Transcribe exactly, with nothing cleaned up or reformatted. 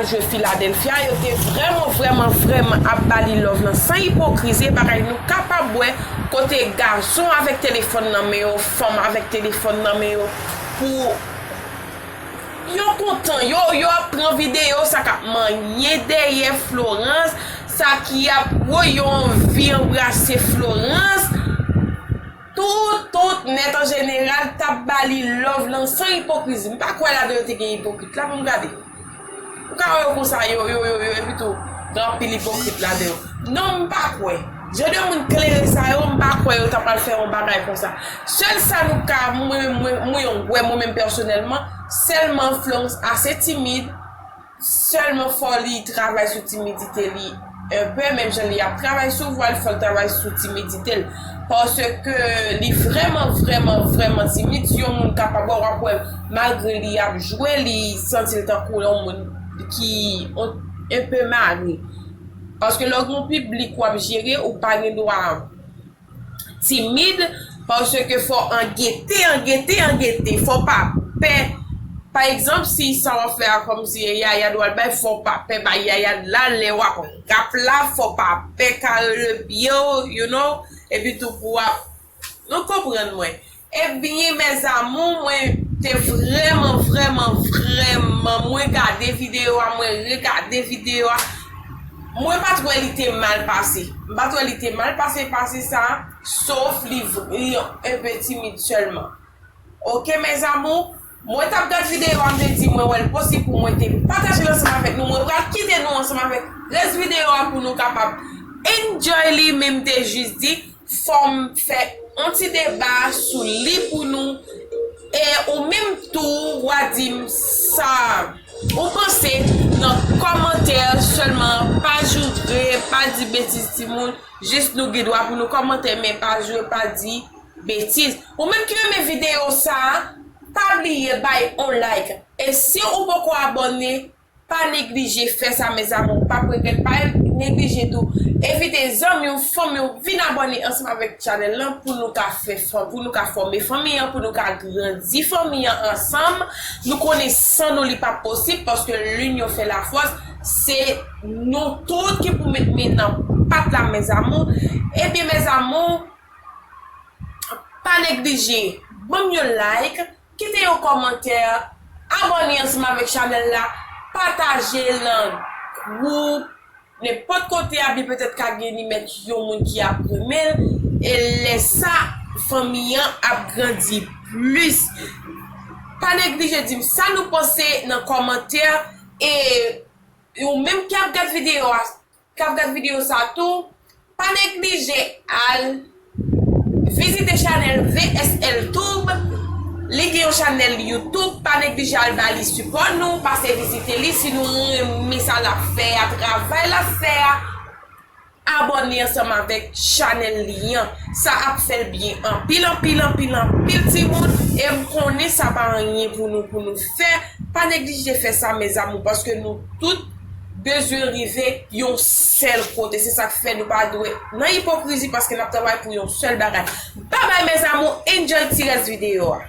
jwe Philadelphia, yo te vrèman, vrèman, vrèman ap ba li love lan san ipokrizi, bagay nou kapab wè kote gason avèk telefòn nan men yo, fanm avèk telefòn nan men yo, pou yo kontan, yo, yo ap pran videyo sa k ap manyen dèyè Florence, sa ki ap, woy, yo anvi anbrase Florence. Tout, tout nèt an jeneral t ap ba li love lan san ipokrizi. M pa kwè ladan yo te gen ipokrit la pou m gade. Ou ka wè yo konsa, yo, yo, yo, yo, epi tou, gen anpil ipokrit ladan yo. Non, m pa kwè. Jan de moun klere sa yo, m pa kwè yo ta pral fè yon bagay konsa. Sèl sa nou ka, mwen, mwen, mwen, mwen, mwen menm pèsonèlman, sèlman Florence ase timid, sèlman fò li travay sou timidite li enpe, menm jan li ap travay sou vwa l, fò l travay sou timidite l. Paske li vrèman, vrèman, vrèman timid. Si yon moun kapab wè, w ap wè, malgre li ap jwe, li santi l tankou yon moun ki yon, enpe mare. Paske lè w gen yon piblik w ap jere, ou pa gen dwa timid, paske fò an gete, an gete, an gete, fò pa pè. Pa egzanp, si sa w ap fè a kòmsi e Yaya dwa l bay, fò pa pè bay Yaya la, lè w ap rap la, fò pa pè kare le pye w, you know, epi tou pou w ap, nou konprann mwen. Ebyen, mes amours, mwen te vrèman, vrèman, vrèman, mwen gade videyo a, mwen regade videyo a, mwen pa t wè li te mal pase. M pa t wè li te mal pase, pase sa, sof li, li enpe timid sèlman. Oke, mes amours, mwen t ap gad videyo a, m te di, mwen wè l posib pou mwen te pataje l ansanm avèk nou. Mwen pral kite nou ansanm avèk rès videyo a pou nou kapab enjoy li, men m te jis di, fò m fè yon ti deba sou li pou nou. E ou menm tou, w a di m sa ou panse nan kòmantè sèlman. Pa joure, pa di betiz, timoun. Jis nou gen dwa pou nou kòmante, men pa joure, pa di betiz. Ou menm ki renmen videyo sa a, pa bliye bay yon like. E si ou poko abòne, pa neglije fè sa, mes amours, w p ap regrèt. Pa neglije tou envite zanmi w, fanmi w, vin abòne ansanm avèk chanèl lan pou nou ka fè fanm, pou nou ka fòme fanmi an, pou nou ka grandi fanmi an ansanm. Nou konnen san nou li p ap posib, paske l'union fait la force. Se nou tout ki pou met men nan pat la, mes amours. Ebyen, mes amours, pa neglije ban m yon like, kite yon kòmantè, abòne ansanm avèk chanèl la, pataje l nan gwoup, nenpòt kote a, byen petèt ka gen li mèt yon moun ki ap renmen l, e lè sa, fanmi an ap grandi plis. Pa neglije di m sa nou panse nan kòmantè, e ou menm ki ap gad videyo a, k ap gad videyo sa tou, pa neglije al vizite chanèl V S L Tube. Li gen yon chanèl YouTube, pa neglije al ba li sipò nou, pase vizite li. Si nou renmen sa l ap fè a, travay l ap fè a, abòne ansanm avèk chanèl li an. Sa ap fè l byen anpil, anpil, anpil, anpil, timoun. E m konnen sa pa anyen pou nou, pou nou fè. Pa neglije fè sa, mes amours, paske nou tout bezwen rive yon sèl kote. Se sa k fè nou pa dwe nan ipokrizi, paske n ap travay pou yon sèl bagay. Babay, mes amours, enjoy ti rès videyo a.